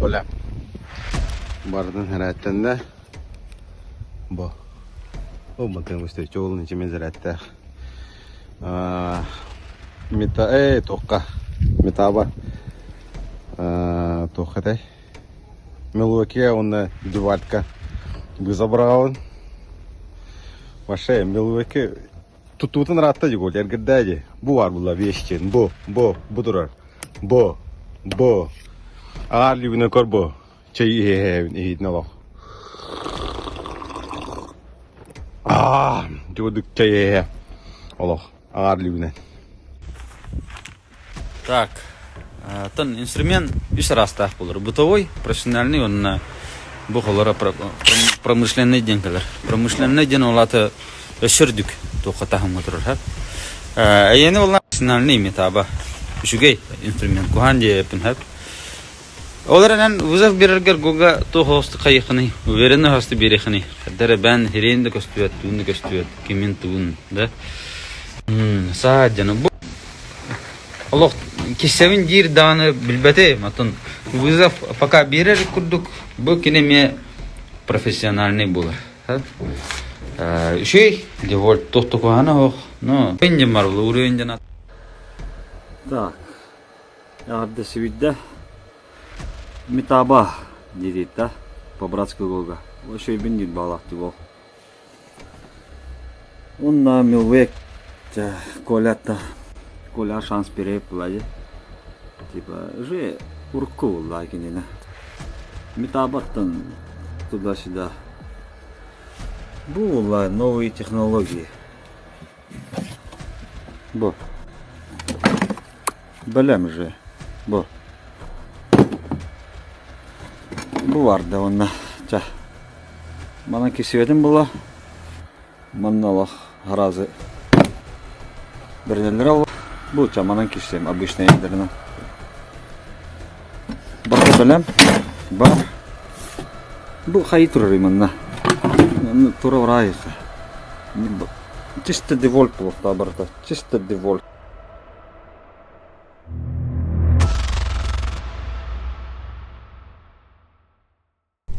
Коля. Барытын хэрээттэннэ. Бу. Ол мантан көстөр чоолун ичиме зэрээттээх. Мета э туохха метаба туохха этэй Милуокия уонна Дювалька быыса быраҕабын. Вообще Милуоки Тутуутун ыраатта дьугул, эргирдээ дии. Бу баар буолла вещин, бу, бу, бу турар. Бу, бу. Аҕаар лүүгүнэн көр бу. Чэй иһээбин иһиитин олох. Аа, дьугудук чэй иһээ. Олох, аҕаар лүүгүнэн. Так, оттон инструмент үс араастаах буолар. Бытовой, профессиональный уонна бу холоро промышленный диэн кэлэр. Промышленный диэн ол аата өссө үрдүк туохха таһымҥа турар. Эйиэнэ буолла профессиональный метаба. Үчүгэй инструмент. Куһаан диэппин хөп. Ол эрэн вызов биэрэргэр Гога туох оҕустук хайыххыный? Уверенно оҕусту биэриэххиний? Хайдара бээн хириэн да көстүбэт, туун да көстүбэт, кимин тугун да. Саа дьоно бу Олох киссэбин диир даҕаны билбэтим. Оттон вызов пока биэрэр курдук, бу кини эмиэ профессиональный буолар. Үчүгэй, Девольт туох да куһаҕана суох. Ну, дьон бар уруйун дьон. Так, эҕэрдэ сибидде. Метаба диэтит да, по-братски Гога. Үчүгэйбин диир баҕалаах ол. Уонна Милвек Колята Коля шанс биэрэ буолла Типа уже урукку буолла кинини. Метабаттан туда-сюда. Бу буолла новые технологии. Бу. Бэлэм уже. Бу. Бу барда уонна ча. Манан кисибэтим була. Манна олох аразы бэринэллэр ол. Бу ча манан киссем обычный интернет. Барда бэлэм. Бар. Бу хайы турар манна. Тура барайыха. Чисто девольт буолуохтаах барыта. Чисто девольт.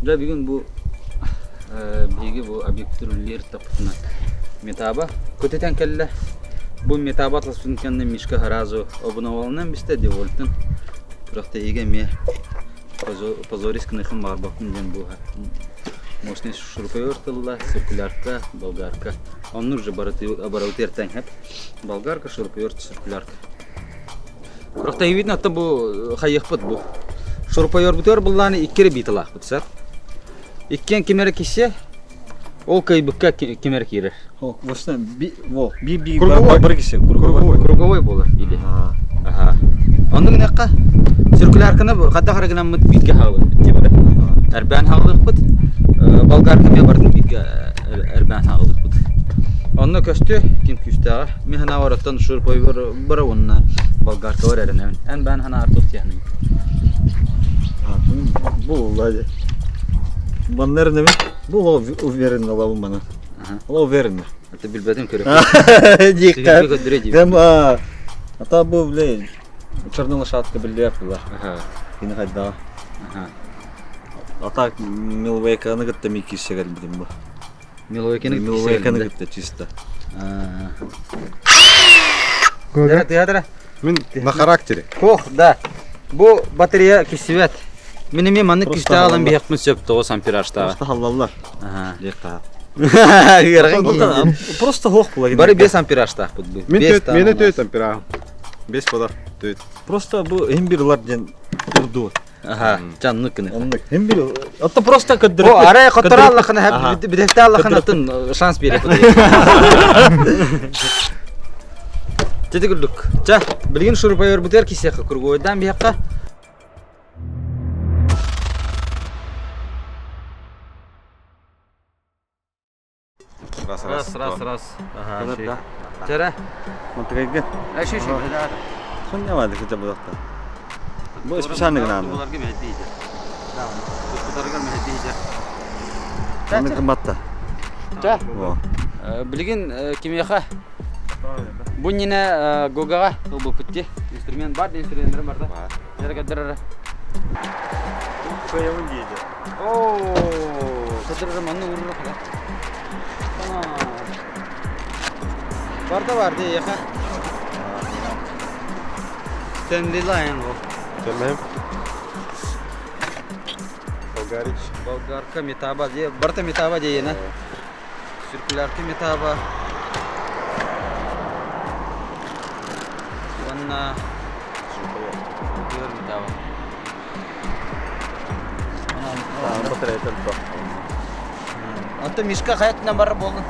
Дьэ бүгүн бу биһиги бу объектыр үлэлиир таппытына метаба көтүтэн кэллэ. Бу метаба атласпытын кэннэ Мишка сразу обновалынан бистэ Девольтын күрэхтэһиигэ эмиэ позорис гыныахын баҕарбаппын диэн бу мощный шуруповерт ылла, циркулярка, болгарка. Оннук уже барыбыт эртэн хэп. Болгарка, шуруповерт, циркулярка. Күрэхтэһиибитин оттон бу хайыахпыт бу. Шуруповербутугар быллааны икки эрэ бииталаахпыт сэр. Иккиэн ким эрэ кисе, ол кыайбыкка ким эрэ киирэр. Би би бар кисе круговой. Круговой буолар или. Аха. Оннук гынахха циркулярканы хайдах эрэ гынаммыт бииргэ хаалыахпыт дии бары. Эрбээн хаалыахпыт. Болгарка эмиэ бардын бииргэ эрбээн хаалыахпыт. Онно көстү ким күүстээҕэ. Мин санаабар оттон шуруповер бара уонна болгаркалар эрэнэбин. Эн бээн санаар туох диэхиний? Бу буолла Манна эрэнэбин. Бу уверенно лабын мана. Ол уверенно. Это билбэтим көрө. Диэххэ. Кэм ата бу блин черная лошадка биллиэх була. Кини хайдаҕа. А так Милвейканы кытта ми киирсэ кэлбитим бу. Милвейканы Милвейканы кытта чисто. Тыатра. Мин на характере. Ох, да. Бу батарея кисибэт. Мин эмиэ маннык күүстээх алан биһиэхпин сөп 9 амперажтааҕа. Просто халлаллар. Просто хоох була. Бары 5 амперажтаахпыт бу. Мин төт, мені төт ампера. 5 бода төт. Просто бу им бир лар диэн урду. Аха, чаннык кыны. Оннук. Им бир Отто просто көддөрүп. О, арай котторо аллахына бидехте аллахына атын шанс берет. Тети күрдүк. Ча, билигин шуруповербутер кисиэхэ круговойдаан биһиэххэ. Раз, Раз, раз, раз. Ага, ши. Чара. Мантыгайга. Ши, ши. Хоння бады кыта будакта. Бу специально гынаны. Буларга мехди Тутарыгар мехди Аны кымбатта. Ча. Во. Билигин кимиэхэ бу нина Гогаҕа ылбыппыт дии. Инструмент бар, инструменттэрим бар да. Дьара көрдөр. Кыайабын диэти. Оо, сыдыры манны уруру хала. Барда бар дии, яха. Stanley Lion bu. Tamam. Болгарич. Болгарка метаба дии, барта метаба диена. Циркулярка метаба. Уонна метаба. Батарея только. Ата Мишка хаятынан бар болдun.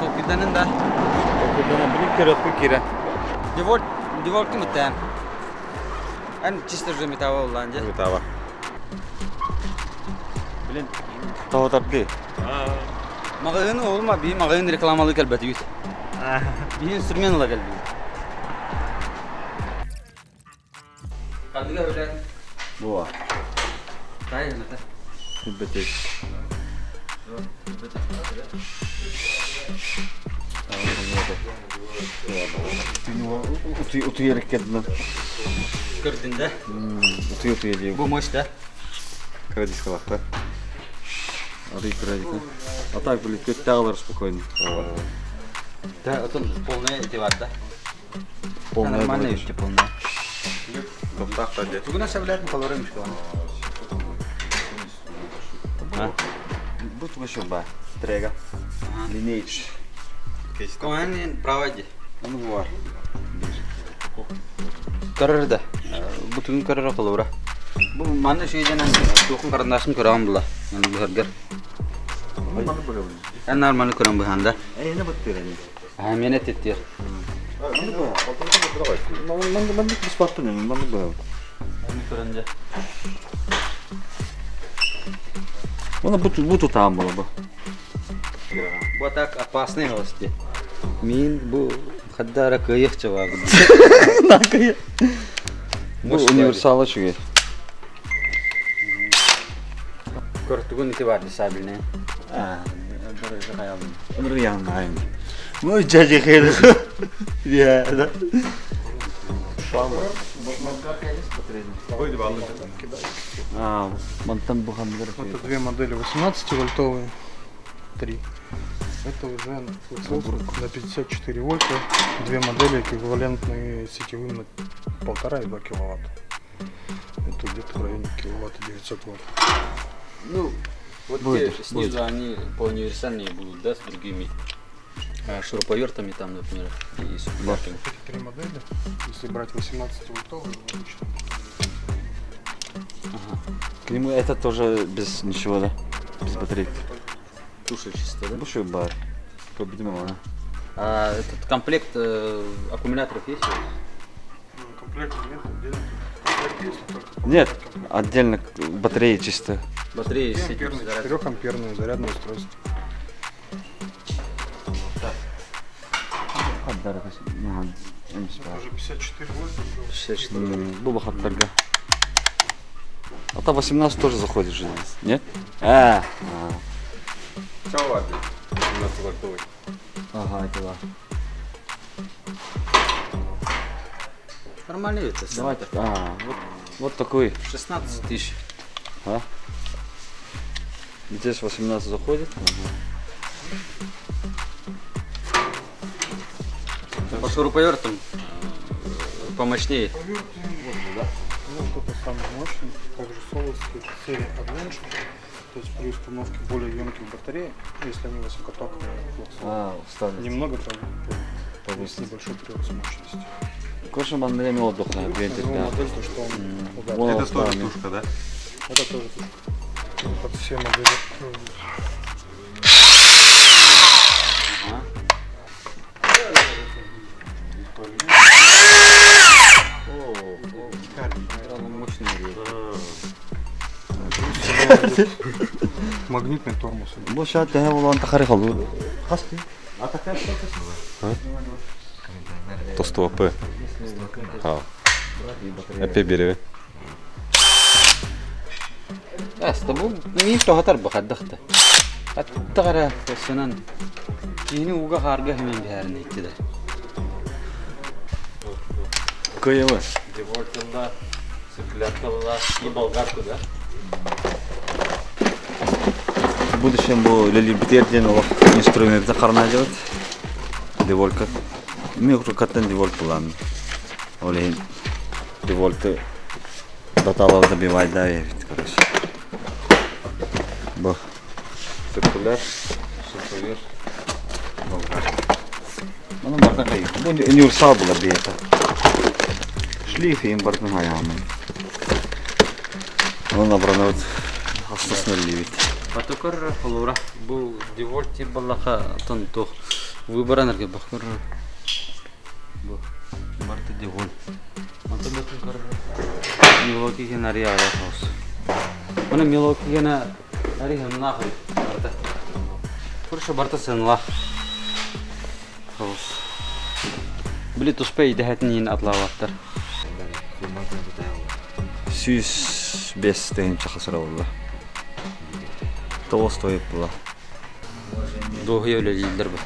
Толкуйданын да. Блин, керетку кире. Деволт, деволт ким ыттан? Эн чисто же метаба буллан же. Метаба. Блин, того тарды. Маҕаһыын олма би маҕаһыын рекламалы кэлбэт үт. Би инструмент ыла кэлби. Кандыга билен. Буа. Тай мета. Бетек. Утуй кедна. Көрдүн да. Утуй утуй диye. Бу мощь да. Кредит халахта. Арый кредит. А так, блин, көттәгылар спокойно. Да, отон полная эти бар да. Полная Нормально будет. эти полная. Топтақ та де. Бүгін аса білетін колоры мишка. Бут вышел ба. Трега. Lineage. Коэн правади. Оны бар. Көрөр да. Бу түгін көрөр колора. Бу маны шейден тоқын карандашын көрөм була. Маны бу хергер. Эн нормально көрөм бу ханда. Эй, не баттыр они. А мен этеттер. Ман ман бесплатно, ман бу. Аны көрөнде. Оны бут бут там было бы. Бу так опасный гости. Мин бу хаддара кыйык чабагы. Накая. Бу универсалы чүгей. Көртүгүн ити бар сабилне. А, Нұриян Ну, дядя Хейл. Я, да. А, мантан бұған Это две модели 18-вольтовые, три. Это уже на 54 вольта. Две модели эквивалентные сетевым на 1,5 и 2 киловатта. Это где-то в районе киловатта 900 ватт. Ну, вот Будет, те снизу они поуниверсальнее будут, да, с другими шуруповертами там, например, и с циркулярками. Эти три модели, если брать 18-вольтовые, обычно К нему это тоже без ничего, да? Без батарейки. Туша чисто, да? Большой бар. Победим его, А этот комплект аккумуляторов есть у вас? Ну, комплект нет, отдельно. Комплект если только Нет, покупать комплект. отдельно батареи чисто. Батареи с этим 4-амперное, зарядом. 4-амперное зарядное устройство. Это уже 54 вольта. 64. Буба хаттарга. А там 18 тоже заходит же, нет? А, Чао, ладно. 17 вольтовый. Ага, это да. Нормальный это. Давайте. А, вот, вот такой. 16 тысяч. А? Здесь 18 заходит. По шуруповертам помощнее. Ну, вот это самый мощный. Также соловский серия Adventure. То есть при установке более емких батарей, если они высокотоковые, А, вставить. немного повысить небольшой прирост мощности. Короче, man время отдыха. Единственная его модель, то что он ударный. Это тоже тушка, да? Это тоже тушка. Под все модели. Мощный. Магнитный тормоз. Бу шат тәһә булган тахари халу. Тостопы. А. Әпе береби. Аста бу мин тохатар бахаддахта. Аттагара сынан. Кини уга харга хемен бәрин итти Кыйыбы. Девортында Циркулярка была и болгарку, да? В будущем бу үлэлиирбитигэр диэн олох инструментты харана дьабыт. Деволька. Мен рукаттан девольт булам. Ол иһин девольты доталов добивайда эбит, короче. Бу. Циркуляр, шелковер, болгарка. Маны бардан кайы. Бу универсал була бэйэтэ. Шлиф им бардын хайаамын. Онон абранабыт хастасына үллүүбүт. Потокор холура бу Девольт тир баллаха тон туох выборан эрге бахкыр бу барты Девольт. Онтон батын көр Милоки ген ария хаус. Мына Милоки гена ари хымнах барта. Курша барта сынлах. Хаус. Били туспа идэһэтин иин атлаабаттар. 105 тыһыынча хасыра буолла. Тоҕус стоит була. Дуоһуйа үлэлииллэр бу.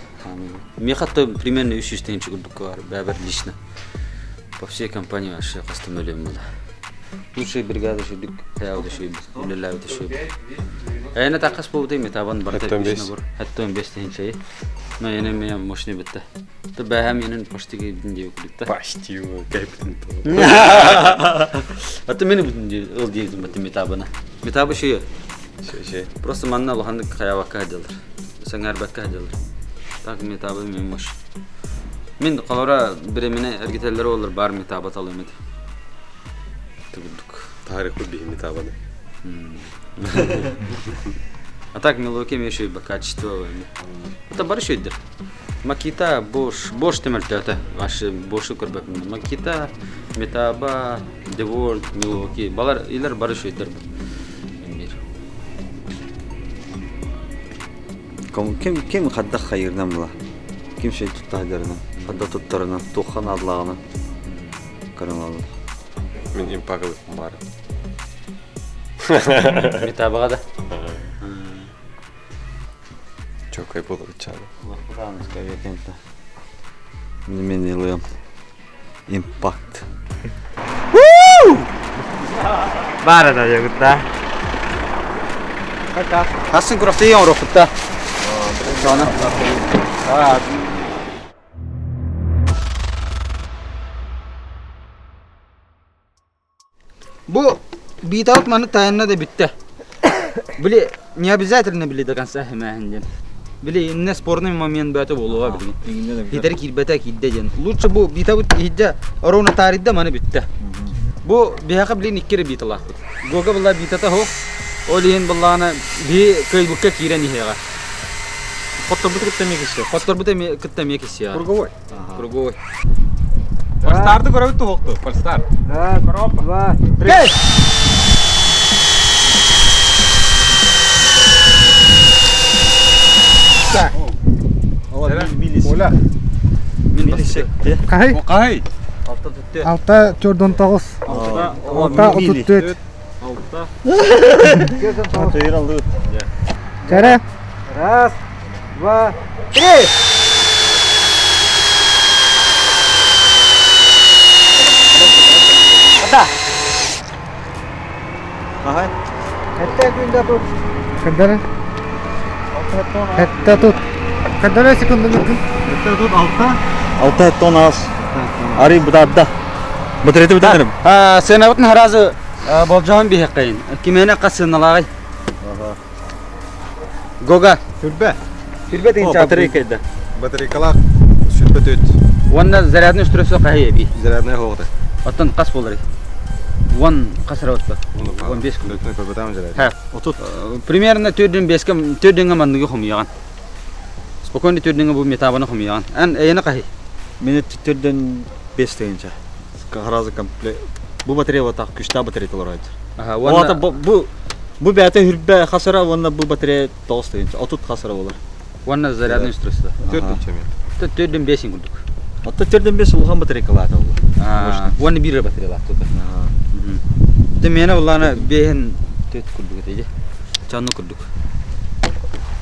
Миэхэ то примерно 300 тыһыынча курдук бар, бэбэр лично. По всей компании вообще хастым өлүөм була. Лучшая бригада шүйдүк, хаябыта шүйбүт, үлэлээбитэ шүйбүт. Эйне такас буолбутай метабан барта Хэттэн үс набор. Хэттэн бес тыһыынча. Но эне меня мощный битте. Ты бэһэм енин почти бүтүн диэбит курдук Почти кэйбитин А ты мени бүтүн ыл диэбитин баттым метабына. Метабы шүйө. Шей. Просто манна улаханнык хайабакка сылдьаллар. Сэҥээрбэккэ сылдьаллар. Так метабы мен мощь. Мин холобура бириэмэни эргитэллэр буоллар баар метаба талыам этэ. Курдук. Тариху биһи метабаны. А так Милуоки эмиэ үчүгэй качество Это бары үчүгэйдэр. Макита, Bosch, Bosch темелтөөтө. Вообще Bosch'у көрбөппүн. Макита, Метаба, Девольт, Милуоки. Балар илер бары үчүгэйдэр. Мир. Ким ким хаддах хайырынан була? Ким шей туттаһдарынан, хадда туттарынан, туоххан адлааҕынан көрөн олорор. Мин импагыл бар. Метабаға да. Чокай буолар ычааны. Мен ылыам. Импакт. Баар да дьөгүттэ. Хасын күрэхтэһии оҥоруохпут Соны. Бу биитабыт маны тайынна да бүттэ. Били не обязательно били до конца хэмээһин диэн. Били инне спорный момент бөтө буолуоҕа билигин. Хитер киирбэтэ киирдэ диэн. Лучше бу биитабыт иһиддэ ровно таарыйда маны бүттэ. Бу биһиэхэ билигин икки эрэ бииталаахпыт. Гога была биитата суох. Ол иһин быллаана биһи кыайбыкка киирэн иһиэҕэ. Хотторбуту кытта эмиэ киссиэ. Хотторбут эмиэ кытта эмиэ киссиэҕэ. Круговой. Круговой. Фальстарды көрөбүт туһукту. Фальстар. Раз, два, три. Так. Оля. Милисекте. Кай? Кай. Алта түттэ. Алта төрдөн тоғыз. Алта отут төрт. Алта. Тойыр алды. Кәрі. Раз, два, три. Ага. Хәтта күндә тут. Кадары? Хәтта тут. Кадары секунда мүмкін. Хәтта тут алта. Алта тон аз. Ари бұдадда. Батареята бүтәнерім. Сыанабытын харазы болдьоһон биһиэххэйин. Кимиэнэ хас сыаналааҕый? Гога. Сүрбэ. Сүрбэ тыһыынча Батарейка Батарейкалаах сүрбэ төт. Уонна зарядный устройство хаһый эбии. Зарядная хоҕута. Оттон хас буоларый? Уон хас эрэ отто? Уон бес күн. Көбөтөм заряд. Ха. Отут. Примерно төрдүн беске төрдүҥҥэ манныгы хомуйаҕын. Спокойно төрдүҥҥэ бу метабаны хомуйаҕын. Эн эйэни хаһый? Мені төрдөн бес тыһыынча. Харазы комплект. Бу батарея вот так күшта батарея олоройд. Аха, Уата уонна бу бу бэйэтэ хүрбэ хасара уонна бу батарея тоҕус тыһыынча. Отут хасара болар. уонна зарядный устройство. Төрдүнчэ мен. Төрдүн бесин курдук. Отто төрдөн бес улахан батарейкалаата болар. Уонна биир батареялаах тута. Ты мені булланы бэһин төт курдук этэ Чанны курдук.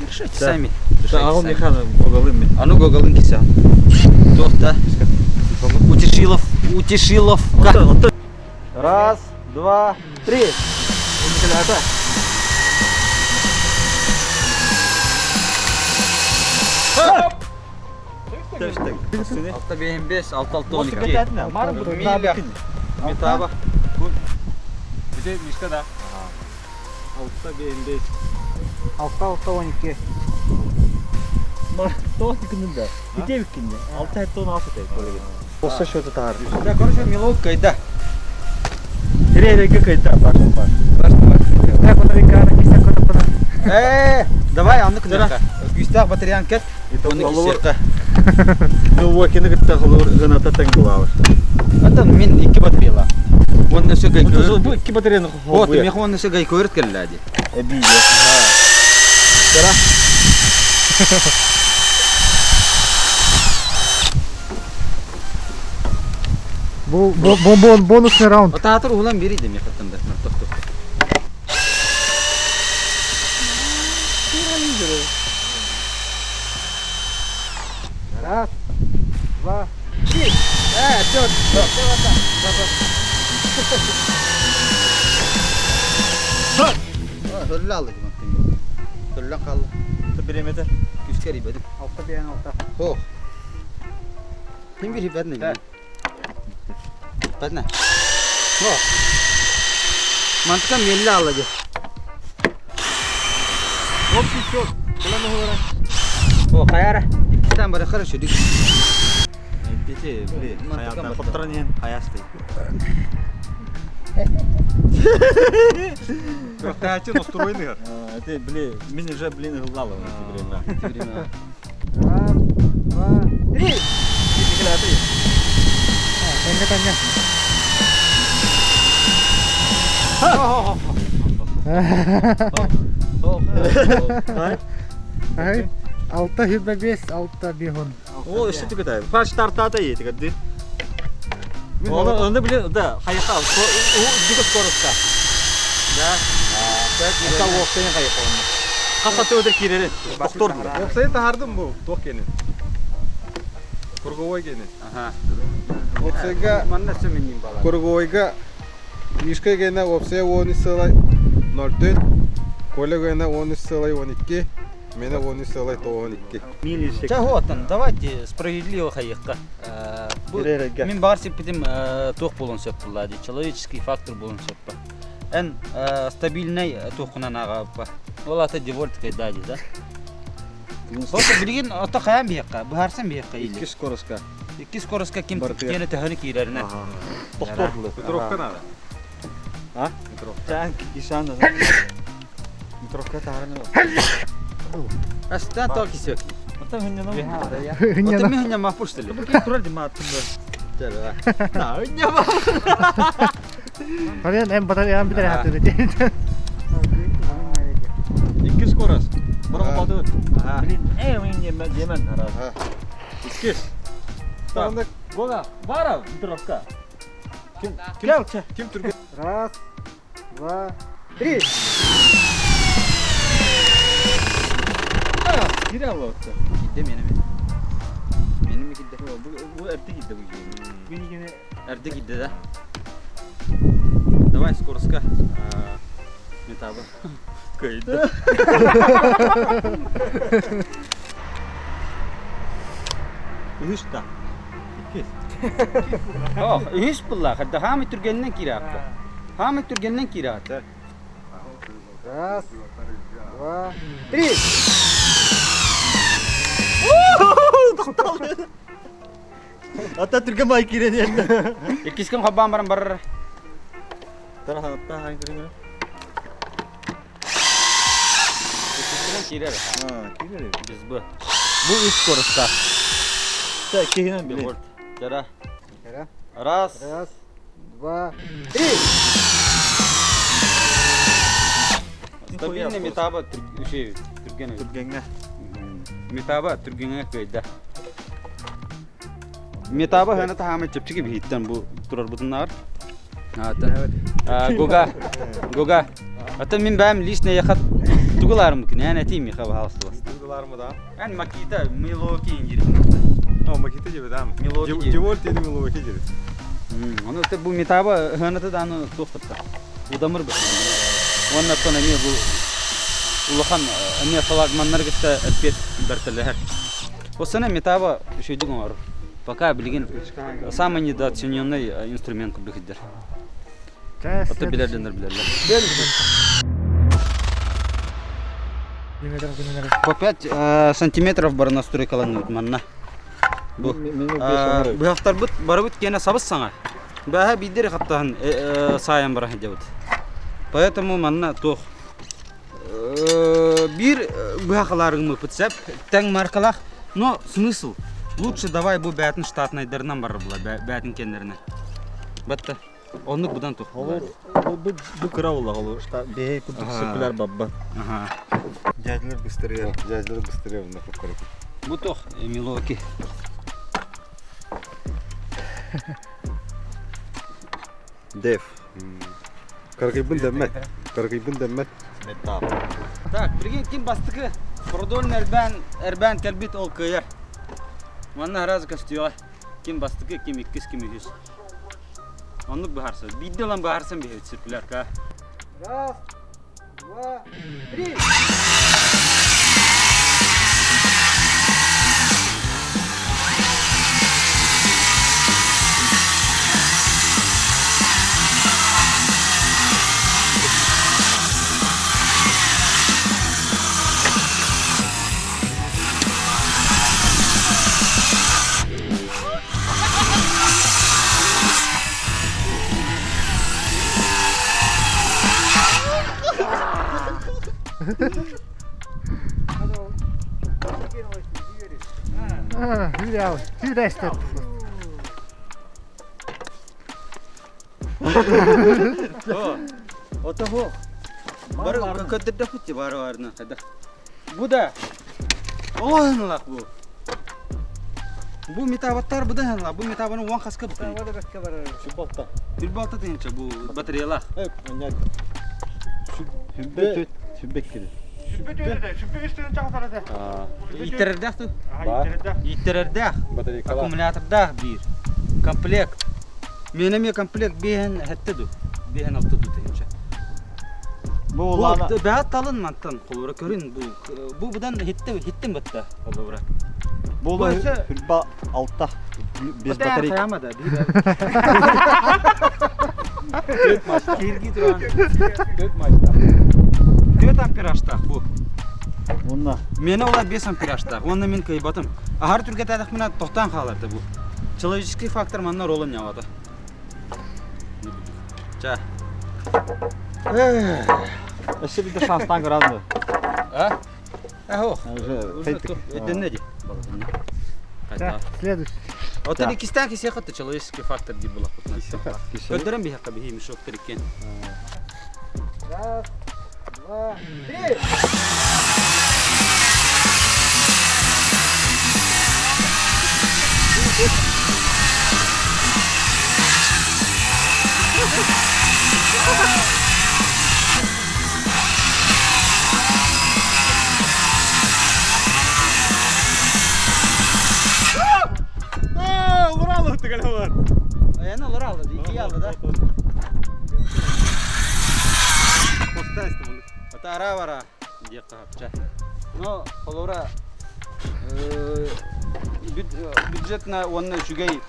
Решайте сами. Решайте Ағыл сами. механ огалым мен. А ну гогалын кисе. Туох да. Утешилов, Утешиловка. Отто Раз, два, три. Алта бэйэн бес, алта алта он икки. Метаба. Где Мишка да? Алта бэйэн бес. Алта алта он икки. Тоғыз күнінде. Кете күнде. Алты айт он алты Осы счеты тағар. Да, короче, милок кайда. Тире кайда баш баш. Так, батарейка, кисек көтөп Э, давай анны күнәккә. Күстәк батареян кет. Оны кисеккә. Милуокины кытта холор гыната тең булабыз. Ата мин икки батареяла. Онны сөй гайкөр. Бу икки батареяны Вот, мех онны сөй гайкөр келләди. Эби. Бу бонусный раунд. Атаатыр улан бери де мех аттанда. Тох тох. Раз, два, три. Э, все, все, Hırlı aldı Hırlı kaldı. Bilemedir. Küsker ibedim. Алта бэйэн алта. Хох. Ким бир хибәтне бит. Бәтне. Хох. Мантыка мелле алды. Общий счет. О, каяра. Иккистен бары хорошо. Бите, били. Мантыка Хаятта хоптаран иһэн хаясты. Трохтачы настроенный. Это, били, мин уже, блин, ыллалы время. Раз, два, три. Тэнгэ тэнгэ. Ай, алта хүбэ бес, алта бихун. О, өссө түгөтэ. Фаш тартата иетик ди. Оны, оны блин, да, хайха, дико скоростка. Да. Это уоктен хайха оны. Каса төдө кирерин. Доктор. Опсайын тахардым бу. Тох кенен. Круговой кенен. Ага. Опсайга Манна сөмүннин бала. Круговойга Мишка гена опсая 13 сылай 04. Коля гена 13 сылай 12. Мене 13 сылай 12. Милишек. Чаготан, давайте справедливо хайыкка. Ирерге. Мин бар сеппитим туох болон сөп булла ди. Человеческий фактор болон сөп ба. Эн стабильный туохкунан ага Ол ата девольт кайда ди, да? Просто билген ата каян бияққа, бухарсан бияққа или. Икки скоростка. Икки скоростка ким Бартыга. кене төһөнү киирерне. Доктор. Петровка надо. А? Тан ишан. Метровка таарны. Астан то кисек. Ата хүнне нам. Ота мен хня мапуштали. Турар дима аттымда. Да. Ханен эм батареян битер хаты дете. Икки скорость. Бара бады. Ага. Блин, э, мен немен демен араз. Икки. Анда Гога, бара метровка. ким Кел, ким түргө Раз, два, три. Кире алып. Кидде мени ми. Мени ми кидде. Бу бу эрте кидде бу. Эрде кидде да. Давай скоростка. Метабы. Кайда. Үш та. Икки. Ох, үс булла. Хадда хамы түргеннен кире апты. Хамы түргеннен кире апты. Раз, два, три. Ата түргө май кирен енді. Иккискин хаббан баран барар. Тара хатта хай кирен. Иккискин кире. А, кирен. Биз бу. Бу үс скоростка. Та кирен биле. Жара. Раз, Раз. раз, два, три. Стабильный метаба түрген. Түргенге. Метаба түргенге көйдө. Метаба хана тахамы чепчики бихиттен бу турар бутуннар. Ата. Гога. Гога. Ата мин бәм лично яхат тугуларым мөмкин. Яни тим миха бахалсты. Тугулармы да? Эн Макита Милуоки ингири. О, Макита жеби да. Милуоки жеби. Девольт или Милуоки жеби. Ону бу метаба ыһыаната дааны туох кытта. Удамыр бу. Уонна оттон эмиэ бу улахан эмиэ флагманнар кытта эппиэт бэртэлэһэр. Осана метаба үчүгэйдик оҥорор. Пока билигин самый недооцененный инструмент курдук иһдэр. Ото билэр дьоннор билэллэр. По 5 сантиметров бар настройкаланныбыт манна. Бу быһахтарбыт барыбыт киэнэ сабыс саҥа. Бээһэ биирдэ эрэ хаптаһан саайан бара сылдьабыт. Поэтому манна туох биир быһахалаарыгыммыппыт сөп тэҥ маркалаах но смысл лучше давай бу бээтин штатнайдарынан барар була бээтин кэннэринэн батта оннук будан тух Ол бу кыра буолла ол бэһи курдук циркуляр бабба. Дядялар быстрее, дядялар быстрее на Бу туох Милоки. Дев. Каргыйбын дэммэт. Каргыйбын дэммэт. Так, билигин ким бастакы Продольный эрбээн эрбээн кэлбит ол кыайар. Манна араас көстүөҕэ. Ким бастакы, ким иккис, ким үһүс. Оннук быһаарсан. Биирдэ ылан быһаарсан биһэбит циркулярка. Раз, два, три! Сүүрээстэр. Отого. Бары көддөрдөхпүт бары барына хайдах. Бу да Оһынлах бу. Бу метабаттар бу да ханла. Бу метабаны уон хаска бу. Сүбалта. Сүбалта тыһынча бу батареялах. Сүббе сүббе кири. Сүббе төһөдө, сүббе үстүнэн чаҕытар этэ. Ииттерердээх ту. Ииттерердээх. Ииттерердээх. Аккумулятордаах биир. Комплект. Мен эмиэ комплект биэһэн хэттэ ду. Биэһэн алта ду тыһынча. Бу улаана. Бэҕэт талын мантан холобура көрүн бу бу будан хиттим хиттим бытта холобура. Бу хүлба алта без батарейка. Хайама да Кирги туран. Төрт мачта. Төрт амперажтаах бу. Онна. Мені ола 5 амперажтаах. Онна мен кыйбатым. Ахар түргетәдәх менә тоқтан хааларды бу. Человеческий фактор манна ролын нявата. Ча. Өссө биир шанстан көрөдү. А? Ахо. Уже Эденне ди. Следующий. Оттон иккистээн кисиэхэ человеческий фактор дии булахпытына. Көрдөрөн биһиэхэ биһи мешоктор иккиэн. Раз, два, три! Ayağını alır aldı. İkiyi aldı да. Ата бара диэххэ хапча. Но холобура бюджетна уонна үчүгэй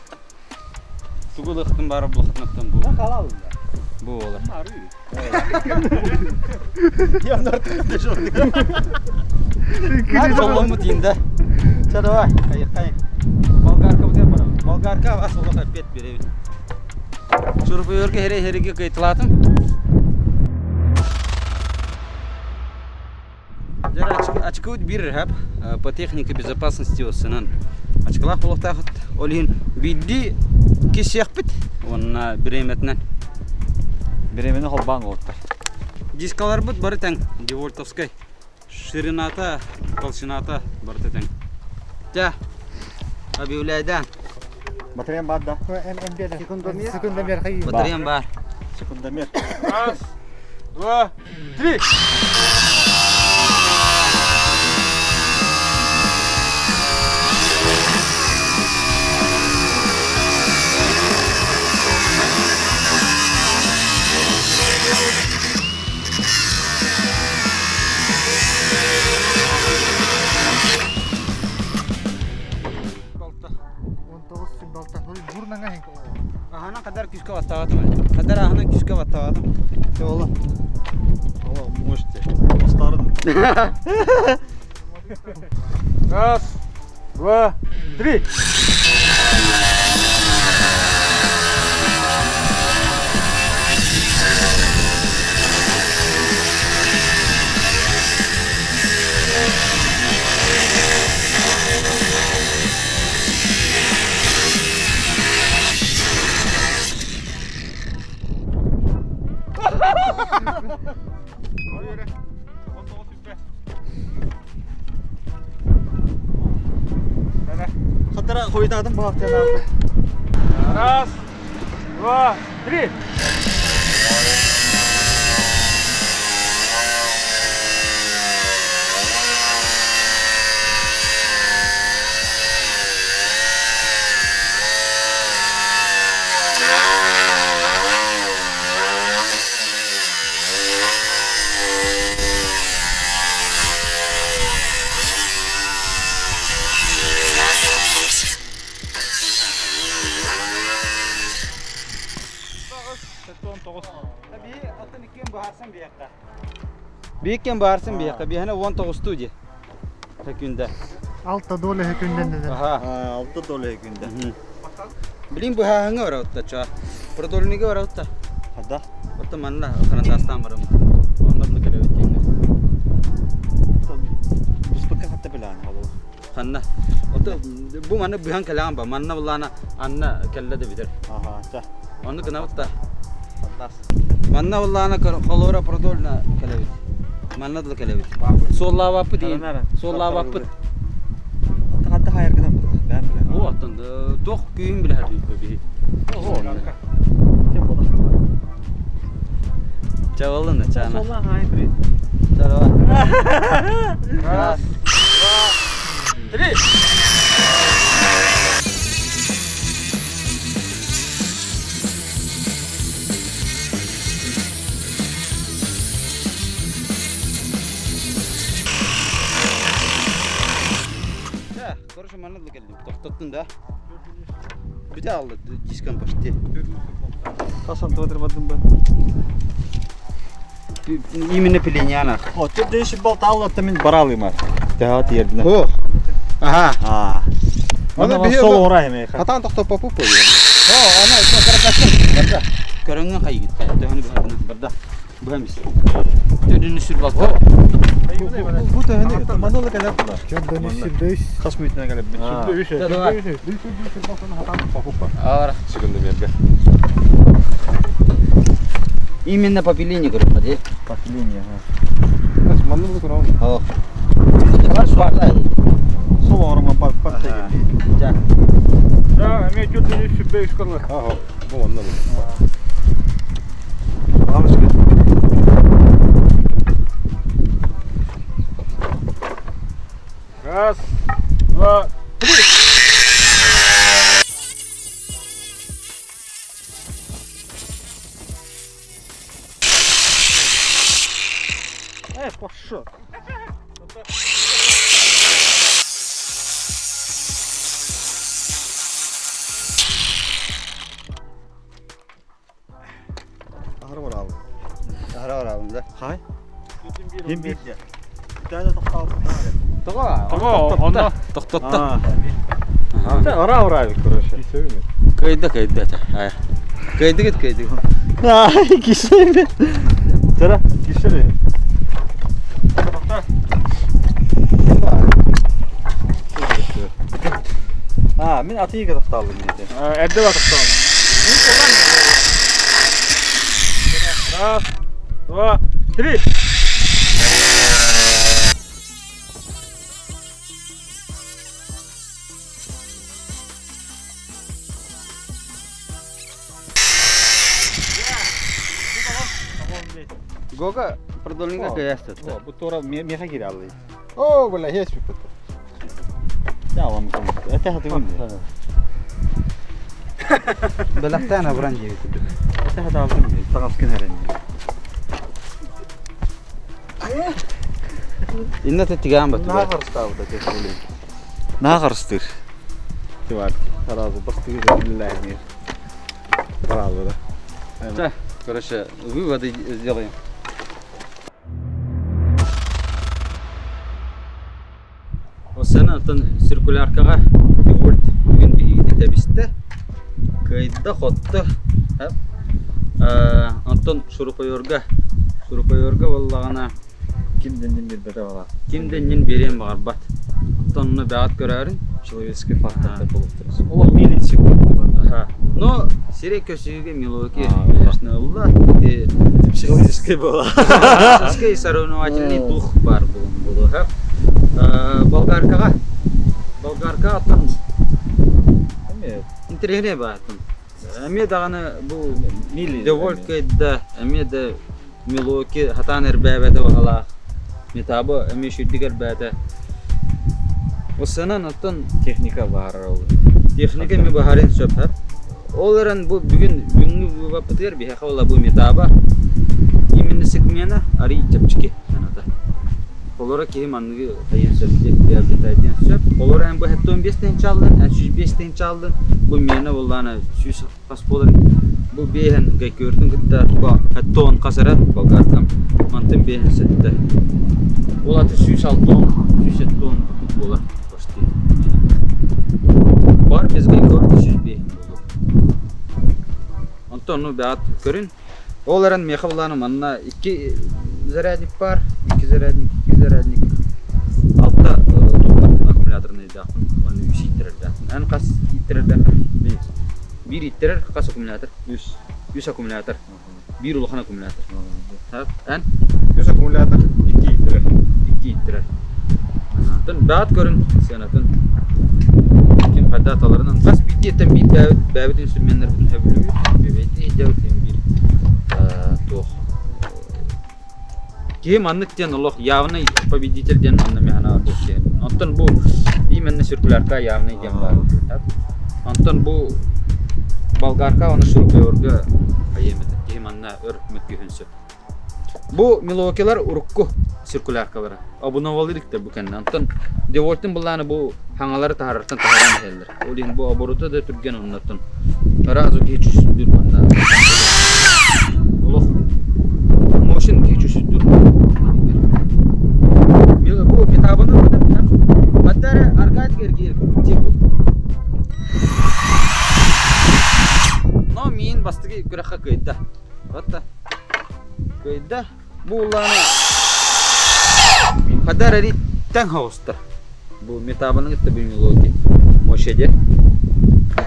тугу ылыахтын баара булахтынаттан бу. Бу буолар. Соломмут иинде. Чэ давай, хайыккай. Болгарка бутер барабыт. Болгарка бас олох эппиэт биэрэбит. Шурупуйорга херей хериги кыйтылаатым. Очкыбыт биир эрһэп по технике безопасности сынан очкалаах буолуохтаахыт. Ол иһин биирдии кисиэхпит уонна бириэмэтинэн. Бириэмэни холбоон уолаттар. Дискаларбыт бары тэҥ девольтовскай. Ширината, толщината барыта тэҥ. Дьэ, объявляйдаан. Батареям баар да? Секундомер. Секундомер хайыы. Батареям баар. Секундомер. Раз, два, три! Тоҕус сүүс балта. Бурнаҥа иһин. Аһынан кадар күүскэ баттаабатым. Кадар аһынан күүскэ баттаабатым. Ола. Ола, можете. Постарын. Раз, два, три. Хатара хойутаатым баҕар Раз, два, три. Бииккен баарсын биэххэ биэһэнэ уон тоҕустуу дии күндэ. Алта доля күндэннэнэр. Аха. Алта доля күндэ. Билин быһааһыҥа барабытта ча. Продольныйга барабытта. Хада. Оттон манна харандастаан барым. Онно да кэлэбит диэҥҥэ. Буспакка хатта билаан холу. Ханна? Ото бу манна быһан кэлэҕин ба. Манна буллаана анна кэллэ да бүтэр. Аха, ча. Онну гынабыт да. Манна буллаана холуора продольно кэлэбит. Манна да кэлэбит. Суоллаабаппыт иин. Суоллаабаппыт. Хатта хайар гынан бу. Бэм билэ. Бу аттан туох күүһүн билэ сатыыбыт биһи. Чавалын чаана. Чарава. Раз, два, три. Короче, манна да келдим. Тоқтоттун да. Бүтэ алды диском почти. Хас сантиметр бардым ба? Именно пеленянах. О, төрдейші балта аллатта мен баралыймар. Тэха тиердине. О, Ага. А. Аны Аны биһи сол орай эме. хатаан тохтоппоппут буолуо. О, ана итин Барда. Көрөҥҥө хайгыт. Төһөнү быһабына. Барда. Быһамис. Төрүнү сүр балта. Бу төһөнү маналы кэлэр була. Төрдөнү сүрдөйс. Хас мүйтүнэ кэлэр бит. Давай. Ара. Секунду мерге. Именно по пелене, говорю, поди. По линии, ага. Манны бу туран. О. Бар суарлай. Сол орма пак пак тегин. Жа. Да, эме төрдөнү сүрдөйс кылы. Аха, бу манна бу. Бабушка. Раз, два, три. Э, пошел. Ахыр бар алды. Ара ара да. Хай. Ким бир. Тәне тоқталып. Тоға. Тоға, онда. Тоқтотто. Сен ора ора короче. Кайда кайда та. Ай. Кайды гит кайды. Ай, кишер. Тара, кишер. А, мен атыйга тоқталдым дейді. Эрде батыктан. Раз, два, три. Гога продольника каясты. О, бу тора меха кире алды. О, бля, есть пипет. Я вам ком. Это хаты гүн. Беләхтән абран жебит. Это хаты алдым. Тагас кен хәрен. Инна тетигән бат. Нағарыстабы да тек Нағарыстыр. Тивар. Сразу бастыгы үлэлээһини. Сразу да. Да, короче, выводы сделаем. Сена оттон циркуляркаҕа Девольт бүгүн биһигини тэбистэ, кыайда, хотто. Онтон Шурупойорга, Шурупойорга буоллаҕына Ким да иннин биэрбэтэ бала. Ким да иннин биэриэн баҕарбат. Оттон онно бэҕэт көрөөрүн. Человеческий фактор болуктар. Олох миллисекунд. Ага. Но сирэй көсүүгэ Милуоки, конечно, ылла. Психологический была. Психологический соревновательный дух бар булун буолуо. Болгаркаҕа Болгарка оттон интэриэһинэй баатын. Эмиэ даҕаны бу Девольт кыайда, эмиэ да Милуоки хатаан эрбээбэтэ баҕалаах. Метабо эмиэ үчүгдүк эрбээтэ. Осанан оттон техника баар ол. Техника эмиэ баһарын сөп Ол эрэн бу бүгүн бүгүҥҥү быыбаппытыгар биһиэхэ буолла бу метаба именно сегмена арый чэпчэки саната. Олоро киһи манныгы хайыан сөп приобретайдыан сөп. Олоро эн бу 75 тыһыынча аллын, эн 105 тыһыынча аллын. Бу миэнэ буоллаана 100 хас буолар. Бу биэһэн гайкөртүн кытта тоон хас эрэ болгаркам. Мантан биэһэн сэттэ. Ол аты 106 он, 107 он буолар почти. Бар без гайкөртү 105 буолуо. Онтон ну бэҕэт көрүн. Ол эрэн миэхэ былааны манна икки зарядник баар, икки зарядник, икки зарядник. Алта туппат аккумуляторныйдаахпын уонна үс ииттэрэрдээхпин. Эн хас ииттэрэрдээххин? Биир. Биир ииттэрэр хас аккумулятор? Үс. Үс аккумулятор. Биир улахан аккумулятор. Эн? Үс аккумулятор, икки ииттэрэр. Икки ииттэрэр. Атын баат көрүн сыанатын ким хайда аталарынан хас биирдиэттэн биир бээбит бээбит инструменнарбытын сөбүлүүбүт бэйти иһдээбит диэн биир туох киһи маннык диэн олох явный победитель диэн манна миэхэ буолуох киһи оттон бу именно циркулярка явный диэн баар онтон бу болгарка уонна шуруповерга хайыам этэ киһи манна өр мөккүһүөн сөп Бу Милуокилар урукку циркуляркалара. Обновалы иликтэр бу кэннэ. Онтон Девольтин былааны бу хаҥалары таһарартан таһаран иһэллэр. Ол иһин бу оборота да түргэн оннуттан сразу киһи чүсүрдүүр манна. Олох мощен киһи чүсүрдүүр. Бу китабыны Хаттара Аркадий Гергиев курдук бу. Но миин бастыгы күрэххэ кыайда. Батта. Кыайда. Бу улаана Хадар эри тэҥ хаҕыстар. Бу метабаны кытта бимилоги. Мощаде.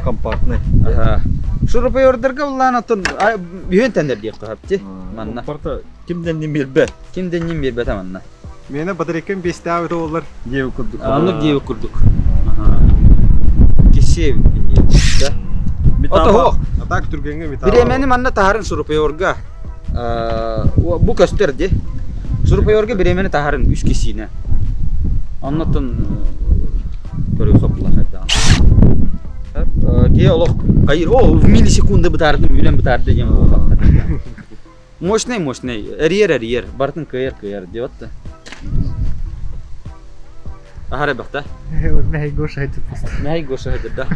Компактный. Ага. Шуруповердарга улаана тон үһүөн тендер диэх хапти. Манна. Порто кимден ним билбэт. Кимден ним билбэт манна. Миэнэ батарейкам биэстээх олар диэбит курдук. Оннук диэбит курдук. Кисе да. Ото А так түргэнгэ металл. Бириэмэни манна таһарын шуруповерга бу көстөр ди. Шуруповерга бириэмэни таһарын үс кисиинэ. Оннотон көрүү хоппула хайдаҕын. Киһи олох хайыр о в миллисекунды бытаардым үлэм бытаарды диэн буолбаттар. Мощный, мощный. Эрийэр, эрийэр. Барытын кыайар, кыайар диэбэт да. Аһара бахта. Мэһэй Гоша этит просто. Мэһэй Гоша этит да.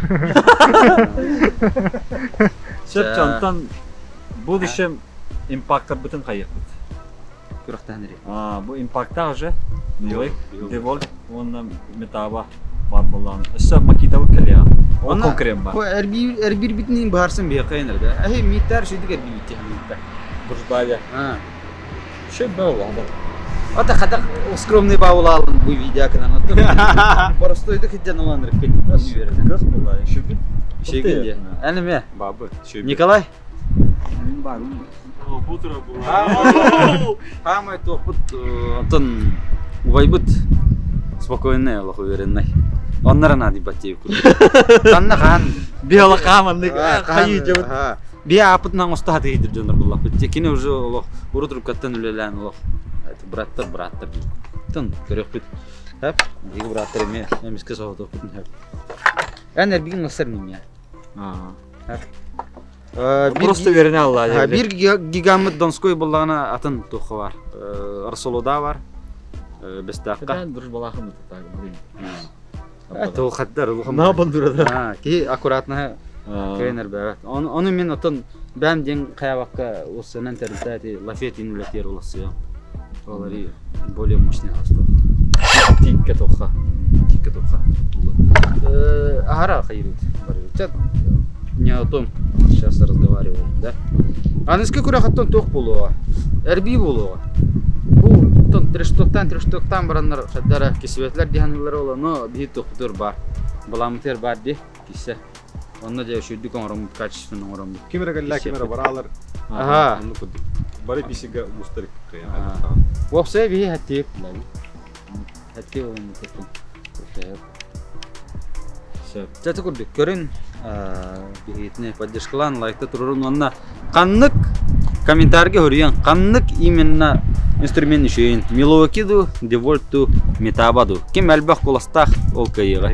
Сөп онтон будущем импактарбытын хайыахпыт. Күрэхтэһэн эрий. Бу импактаах уже Милый, Деволь уонна Метаба бар буоллаҕына. Өссө Макитабыт кэлиэҕэ. Ол конкурент бар. Бу эрбиирбитин быһаарсан биһиэхэ да. Эһи мииттээр сүдүк эрбиибит мииттэр. Дружбавия. Шөп буоллаҕа. Ата хатах скромный баулаалын бу видео кынан. Простойдук хиджан олан рыккын. Кых була, шөбүн. Шегин де. Әнеме. Бабы. Николай. Мин барым. Хаамай туохпут онтон убайбыт спокойный олох уверенный. Оннора наадыйбат диэбит курдук. Ханна хаан Биала хааманнык хайыы дьабыт. Бие аапытынан оста хатыйдыр дьоннор буллахпыт. Кини уже олох урут рукаттан үлэлээн олох браттар браттар диир. Тын көрүөхпүт. Хэп, биһиги браттар эмиэ эмискэ соһутуохпутун хэп. Эн эрбигин ылсар нимья. Просто үөрэнэ алла. Биир гигаммыт Донской буллаҕына атын туохха бар. Арсолода бар. Бестаахха. Дружбалаахым так, блин. Туохаттар улахан. Наа бандурада. Киһи аккуратно кыайан эрбээбэт. Ону мин оттон бэм диэн хайабакка уссанан тэрилтэ лафет үлэтиэр улассыйам. Олари более мощный хостох. Тикке тоха. Тикке тоха. Ахара хайырыт. Не о том сейчас разговариваем, да? Аныска күрэхаттан туох буолуоҕа? Эрбии буолуоҕа. Бу тон трештоктан трештоктан бараннар хаддара кисибэтлэр диһанылар ола, но биһи туохпутур бар. Баламытыр бар ди киссе. Онно дьэ үчүгдүк оҥороммут, качественно оҥороммут. Ким эрэ кэллэ, ким эрэ бараалар. Аха. Оннук курдук. Бары писига мустар Уопсайа биһи хаттиып. Хаттиып оломмут. Сөп. Дьэ курдук көрүн биһигитини поддержкалаан лайкта турурун уонна ханнык комментарийга хөрүйэн ханнык именно инструмент үчүгэйин Милуоки ду, Девольт ду, Метаба ду. Ким элбэх куоластаах ол кыайыаҕа.